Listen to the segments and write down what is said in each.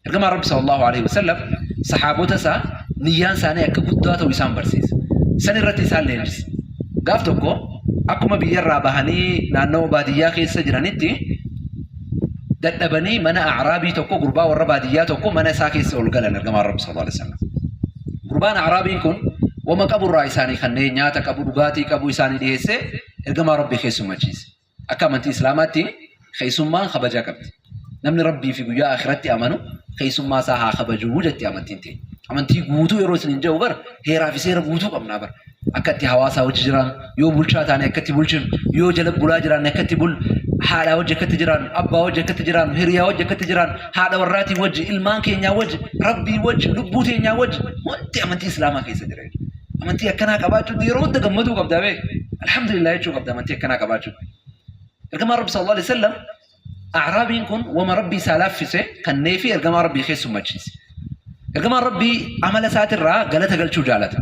Ergamaan Rabbi sallallahu alaihi wasallam sahaabota isaa niyyaan isaanii akka guddaa ta'u isaan barsiisa. San irratti isaan leenjisa. Gaaf tokko akkuma biyyarraa bahanii naannawa baadiyyaa keessa jiranitti dadhabanii mana A'raabii tokko gurbaa warra baadiyyaa tokko mana isaa keessa ol galan ergamaan Rabbi sallallahu alaihi wasallam. Gurbaan A'raabiin kun wama qaburraa isaanii kanneen nyaata qabu dhugaatii qabu isaanii dhiyeessee ergamaa Rabbii keessummachiise. Akka amantii Islaamaatti keessummaan kabajaa qabdi. Namni Rabbii fi guyyaa akhiratti amanu keessummaa isaa haa kabajuu jetti amantiin teenya. Amantii guutuu yeroo isin hin jedhu bar heeraa fi seera guutuu qabnaa bar. Akka itti hawaasaa wajji jiraannu, yoo bulchaa taane akka itti bulchinu, yoo jala bulaa jiraanne akka itti bullu, haadhaa wajji akka itti jiraannu, abbaa wajji akka itti jiraannu, hiriyaa wajji akka itti jiraannu, haadha warraatii wajji, ilmaan keenyaa wajji, Rabbii wajji, lubbuu teenyaa wajji hundi amantii Islaamaa keessa jira. Amantii akkanaa qabaachuutti yeroo hunda gammaduu qabda beek. Alhamdulillah jechuu qabda amantii akkanaa qabaachuutti. Ergamaan Rabbi sallallahu alaihi wasallam A'raabiin kun wama Rabbii isaa laaffise kanneefi ergamaa Rabbii keessummachiise. Ergamaan Rabbii amala isaatirraa galata galchuu jaalata.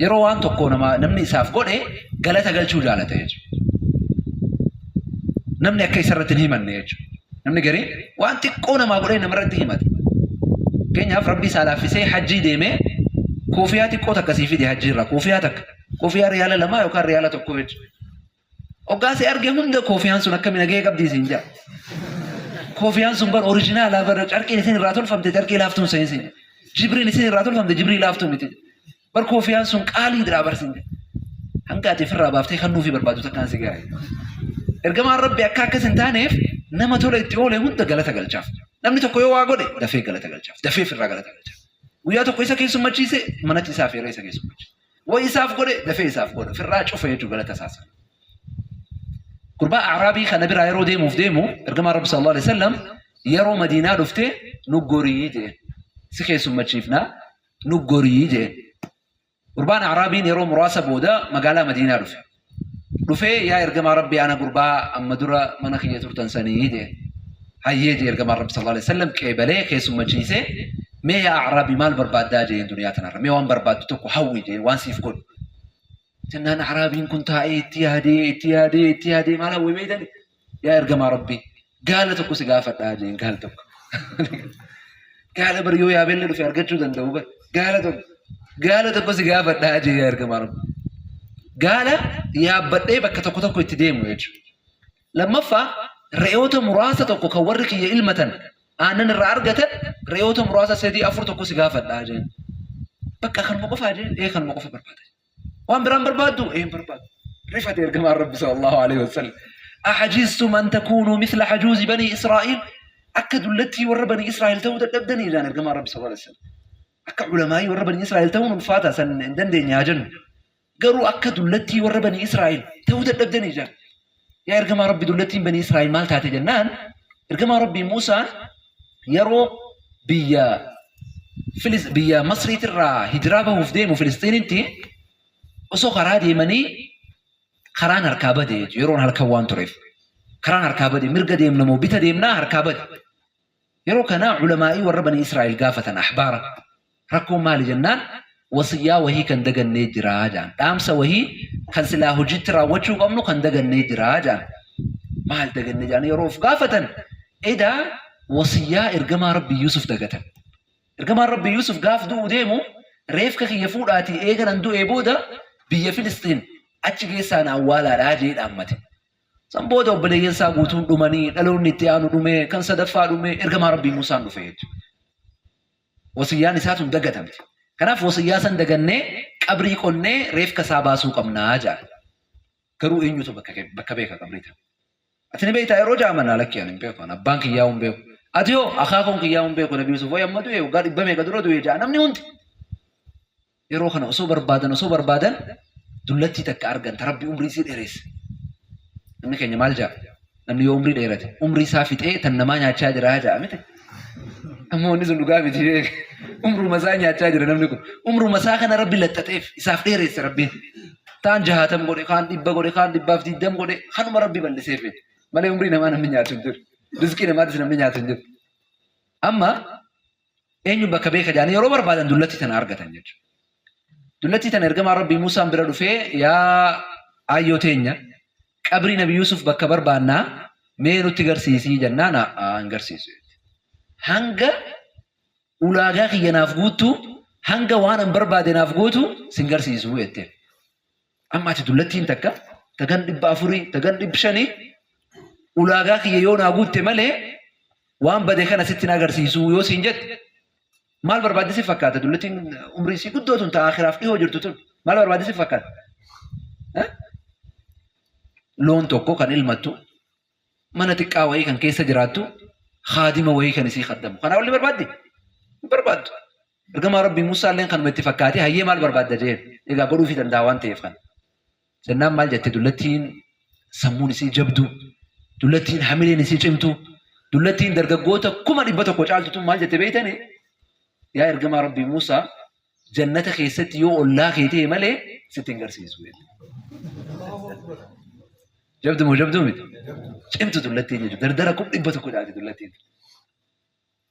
Yeroo waan tokko nama namni isaaf godhe galata galchuu jaalata jechuudha. Namni akka isarratti hin himanne jechuudha. Namni gariin waan xiqqoo namaa godhee namarratti himata. Fakkeenyaaf Rabbii isaa laaffisee hajjii deemee koofiyaa xiqqoo takka sii fide hajjii irraa koofiyaa takka koofiyaa riyaala 2 yookaan riyaala 1 jechuudha. Hoggaa si arge hunda koofiyaan sun akkami nagahee qabdii siin jedha. Koofiyaan sun bar orijinaala bar carqiin isin irraa tolfamte carqii laaftuun seen siin jedha. Jibriin isin irraa tolfamte jibrii laaftuu miti. Bar koofiyaan sun qaaliidha bar siin jedha. Hanga ati ofirraa baaftee kan nuufii barbaadu takkaan si gahe. Ergamaan Rabbi akka akkas hin taaneef nama tola itti oole hunda galata galchaaf. Namni tokko yoo waa godhe dafee galata galchaaf. Dafee ofirraa galata galchaaf. Guyyaa tokko isa keessummachiise manatti isaa affeeree isa keessummachiise. Way isaaf godhe dafee isaaf godha. Firraa cufa jechuun galata isaa sana. Gurbaa A'raabii kana biraa yeroo deemuuf deemu ergamaan Rabbi sallallahu alaihi wasallam yeroo Madiinaa dhufte nu gorii jedheen. Si keessummachiifnaa nu gorii jedheen. Gurbaan A'raabiin yeroo muraasa booda magaalaa Madiinaa dhufe. Dhufee yaa ergamaa Rabbii ana gurbaa amma dura mana kiyya turtan sanii jedheen. Hayyee jee ergamaan Rabbi sallallahu alaihi wasallam qeebalee keessummachiisee mee yaa A'raabii maal barbaaddaa jeen duniyaa tanarra mee waan barbaaddu tokko hawwi jeen waan siif godhu. Jennaan A'raabiin kun taa'ee itti yaadee itti yaadee itti yaadee maal hawwe beeytani? Yaa ergamaa Rabbii gaala tokko si gaafadhaa jeen gaala tokko. Gaala bar yoo yaabelle dhufe argachuu danda'u bar gaala tokko gaala tokko si gaafadhaa jee yaa ergamaa Rabbii. Gaala yaabbadhee bakka tokko tokko itti deemu jechuudha. Lammaffaa, re'oota muraasa tokko kan warri kiyya ilmatan aannan irraa argatan re'oota muraasa 3 4 tokko si gaafadha jeen. Bakka kanuma qofaa jeen ee kanuma qofa barbaada. Waan biraan barbaaddu ee hin barbaadu. Rifate ergamaan Rabbi sallallahu alaihi wasallam. A'ajiztum an takuunuu mithla hajuuzi banii Israa'iil akka dullattii warra banii Israa'el ta'uu dadhabdanii jedhan ergamaan Rabbi sallallahu alaihi wasallam. Akka ulamaa'ii warra banii Israa'el ta'uun ulfaata san hin dandeenye haa jennu. Garuu akka dullattii warra banii Israa'el ta'uu dadhabdanii jedhan. Yaa ergamaa Rabbi dullattiin banii Israa'el maal taate jennaan ergamaa Rabbii Muusaan yeroo biyya Filis biyya Masriitirraa hijiraa bahuuf deemu Filistiinitti osoo karaa deemanii karaan harkaa bade jechuudha. Yeroon halkan waan tureef. Karaan harkaa bade mirga deemna moo bita deemnaa harkaa bade. Yeroo kana ulamaa'ii warra banii Israa'el gaafatan ahbaara. Rakkoon maali jennaan wasiyyaa wahii kan dagannee jiraa jaan. Dhaamsa wahii kan silaa hojiitti raawwachuu qabnu kan dagannee jiraa jaan. Maal daganne jaan yeroo of gaafatan edaa wasiyyaa ergamaa Rabbii Yuusuf dagatan. Ergamaan Rabbii Yuusuf gaaf du'u deemu reefka kiyya fuudhaatii eega nan du'ee booda biyya Filisxiin achi geessaa na awwaalaadhaa jee dhaammate. San booda obboleeyyan isaa guutuun dhumanii dhaloonni itti aanu dhumee kan sadaffaa dhumee ergamaa Rabbii Muusaan dhufe jechuudha. Wasiyyaan isaa tun dagatamte. Kanaaf wasiyyaa san dagannee qabrii qonnee reefka isaa baasuu qabnaa jedhan. Garuu eenyutu bakka beeka qabrii tana? Ati ni beektaa yeroo jaaman lakki ani hin beeku ani abbaan kiyyaa hin beeku. Ati hoo akaakoon kiyyaa hin beeku Nabi Yusuf wayi amma du'e waggaa dhibba meeqa dura du'e ja'a namni hundi. Yeroo kana osoo barbaadan osoo barbaadan dullattii takka argan ta Rabbi umrii isii dheeresse. Namni keenya maal ja'a? Namni yoo umrii dheerate umrii isaa fixee tan namaa nyaachaa jira ja'a miti. Amma wanni sun dhugaa miti beek. Umruma isaa nyaachaa jira namni kun. Umruma isaa kana Rabbi laxxaxeef isaaf dheeresse Rabbiin. Taan jahaatam godhe, kaan dhibba godhe, kaan dhibbaaf diddam godhe, kanuma Rabbi bal'iseef. Malee umrii namaa namni nyaatu hin jiru. Rizqii namaatis namni nyaatu hin jiru. Amma eenyu bakka beeka jedhanii yeroo barbaadan dullattii tana argatan jechuudha. Dullattii tana ergamaa Rabbii Muusaan bira dhufee yaa aayyoo teenya qabrii Nabi Yuusuf bakka barbaannaa mee nutti garsiisii jennaan haa hin garsiisu. Hanga Ulaagaa kiyya naaf guuttu hanga waan an barbaade naaf gootu sin garsiisu jetteen. Amma ati dullattiin takka tagan 400 tagan 500 ulaagaa kiyya yoo naa guutte malee waan bade kana sitti hin agarsiisu yoo siin jette maal barbaadde si fakkaata dullattiin umrii isii guddoo tun ta'a akhiraaf dhihoo jirtu tun maal barbaadde si fakkaata? Loon tokko kan ilmattu mana xiqqaa wayii kan keessa jiraattu haadima wayii kan isii khaddamu. Kanaa olli barbaaddi? Hin barbaaddu. Ergamaa Rabbii Muusaa illeen kanuma itti fakkaatee hayyee maal barbaadda jeen. Egaa godhuufii danda'a waan ta'eef kana. Jennaan maal jette dullattiin sammuun isii jabduu, dullattiin hamileen isii cimtuu, dullattiin dargaggoota 100,000 caaltu tun maal jette beeytanii? Yaa ergamaa Rabbii Muusaa jannata keessatti yoo ollaa kee ta'e malee sitti hin garsiisu. Jabdu moo jabduu miti? Cimtu dullattiin jechuudha. Dardara 100,000 caalti dullattiin.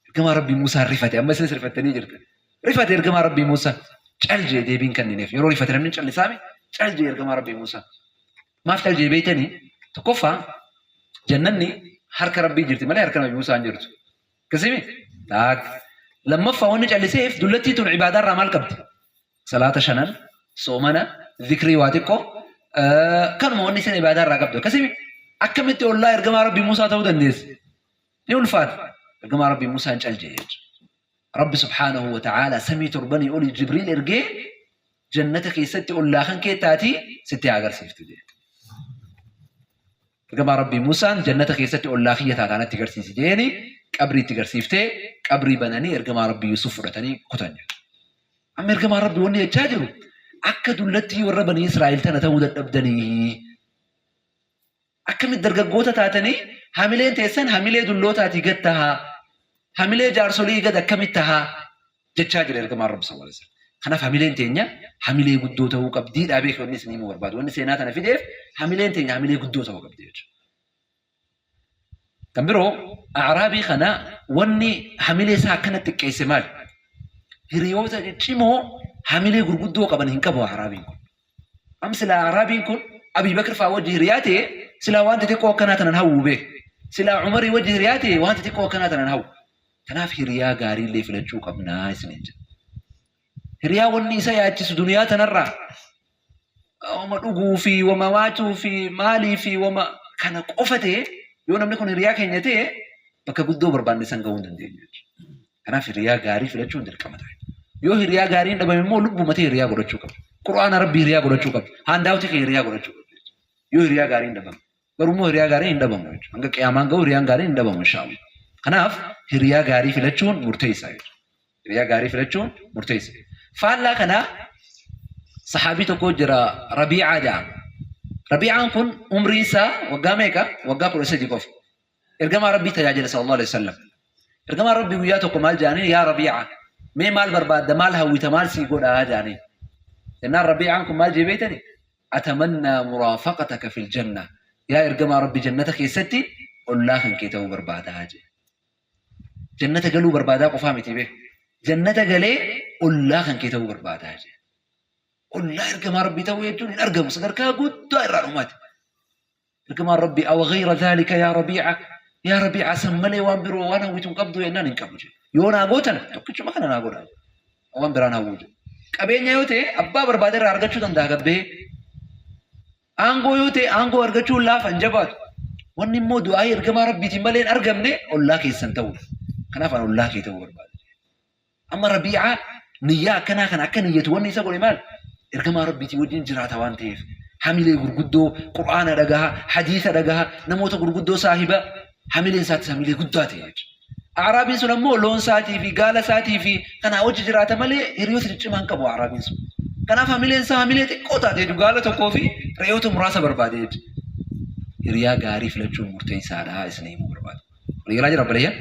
Ergamaa Rabbii Muusaan rifate. Amma isinis rifattanii jirtan. Rifate ergamaa Rabbii Muusaa. Cal jee deebiin kennineef. Yeroo rifate namni callisaame cal jee ergamaa Rabbii Muusaa. Maaf cal jee beeytanii? Tokkoffaa jannanni harka Rabbii jirti malee harka Nabi Muusaa hin jirtu. Akkasimi? Taak. Lammaffaa wanni calliseef dullattii tun ibaadaa irraa maal qabdi? Salaata shanan, soomana, zikrii waa xiqqoo, kanuma wanni isin ibaadaa irraa qabdu. Akkasimi? Akkamitti ollaa ergamaa Rabbii Muusaa ta'uu dandeessi? Ni ulfaata. Ergamaa Rabbii Muusaan cal jedhe jechuudha. Rabbi subhaanahu wa ta'aalaa samii torbanii olii Jibriil ergee jannata keessatti ollaa kan kee taatii sitti haa agarsiiftu jedhe. Ergamaa Rabbii Muusaan jannata keessatti ollaa kiyya taataa natti garsiisi jeeni qabrii itti garsiiftee qabrii bananii ergamaa Rabbii Yuusuf fudhatanii kutan jedhe. Amma ergamaa Rabbii wanni jechaa jiru akka dullattii warra banii Israa'el tana ta'uu dadhabdanii Akkamitti dargaggoota taatanii hamileen teessan hamilee dullootaatii gad tahaa, hamilee jaarsolii gad akkamitti tahaa jechaa jira ergamaan Rabbi sallallahu alaihi wasallam. Kanaaf hamileen teenya hamilee guddoo ta'uu qabdii dhaabee wanni isin himuu barbaadu. Wanni seenaa tana fideef hamileen teenya hamilee guddoo ta'uu qabdi jechuudha. Kan biroo A'raabii kana wanni hamilee isaa akkana xiqqeesse maali? Hiriyoota ciccimoo hamilee gurguddoo qaban hin qabu A'raabiin kun. Am silaa A'raabiin kun Abii Bakr faa wajji hiriyaa ta'e silaa waan xixiqqoo akkanaa tanan hawwu beek. Silaa Umarii wajji hiriyaa ta'e waan xixiqqoo akkanaa tanan hawwu. Kanaaf hiriyaa gaarii illee filachuu qabnaa isiniin jedha. Hiriyaa wanni isa yaachisu duniyaa tanarraa wama dhuguu fi wama waatuu fi maalii fi wama kana qofa ta'e yoo namni kun hiriyaa keenya ta'e bakka guddoo barbaanne san gahuu hin dandeenyu jechuudha. Kanaaf hiriyaa gaarii filachuun dirqama ta'a. Yoo hiriyaa gaariin dhabame immoo lubbuma ta'e hiriyaa godhachuu qabda. Qur'aana Rabbii hiriyaa godhachuu qabda. Haandaawutii kee hiriyaa godhachuu qabda. Yoo hiriyaa gaariin dhabame. Garuu immoo hiriyaa gaariin hin dhabamu jechuudha. Hanga qiyaamaan gahu hiriyaan gaariin hin dhabamu inshaallah. Kanaaf hiriyaa gaarii filachuun murteessaa jechuudha. Hiriyaa gaarii filachuun murteessa. Faallaa kanaa saxaabii tokko jira Rabiicaa jedhama. Rabiicaan kun umriin isaa waggaa meeqa? Waggaa 13 qofa. Ergamaa Rabbii tajaajila sallallahu alaihi wasallam. Ergamaan Rabbii guyyaa tokko maal jedhaniin yaa Rabiica mee maal barbaadda maal hawwita maal sii godhaa jedhaniin. Jennaan Rabiicaan kun maal jee beeytani? Atamannaa muraafaqataka fil janna. Yaa ergamaa Rabbii jannata keessatti ollaa kan kee ta'uu barbaadaa jee. Jannata galuu barbaadaa qofaa miti bee. Jannata galee ollaa kan kee ta'uu barbaadaa jee. Ollaa ergamaa Rabbii ta'uu jechuun hin argamu sadarkaa guddaa irraa dhumaati. Ergamaan Rabbii awa gayra dhaalika yaa Rabiica yaa Rabiica san malee waan biroo waan hawwitu hin qabdu jennaan hin qabu jedhe. Yoo naa gootan tokkichuma kana naa godhaa jedhe. Waan biraan hawwuu jedhe. Qabeenya yoo ta'e abbaa barbaade irraa argachuu danda'a gabbee. Aangoo yoo ta'e aangoo argachuun laafa hin jabaatu. Wanni immoo du'aa'ii ergamaa Rabbiitiin malee hin argamne ollaa keessan ta'uudha. Kanaaf an ollaa kee ta'uu barbaada. Amma Rabiicaa niyyaa akkanaa kana akka niyyatu wanni isa godhe maal? Ergamaa Rabbiitii wajjin jiraata waan ta'eef. Hamilee gurguddoo, Qur'aana dhagaha, hadiisa dhagaha, namoota gurguddoo saahiba, hamileen isaatis hamilee guddaa ta'e jechuudha. A'raabiin sun ammoo loon isaatii fi gaala isaatii fi kanaa wajji jiraata malee hiriyoota ciccimaa hin qabu A'raabiin sun. Kanaaf hamileen isaa hamilee xiqqoo taate jechuudha. Gaala tokkoo fi re'oota muraasa barbaade jechuudha. Hiriyaa gaarii filachuun murteessaadha isin himuu barbaada. Waliigalaa jira obboleeyyan?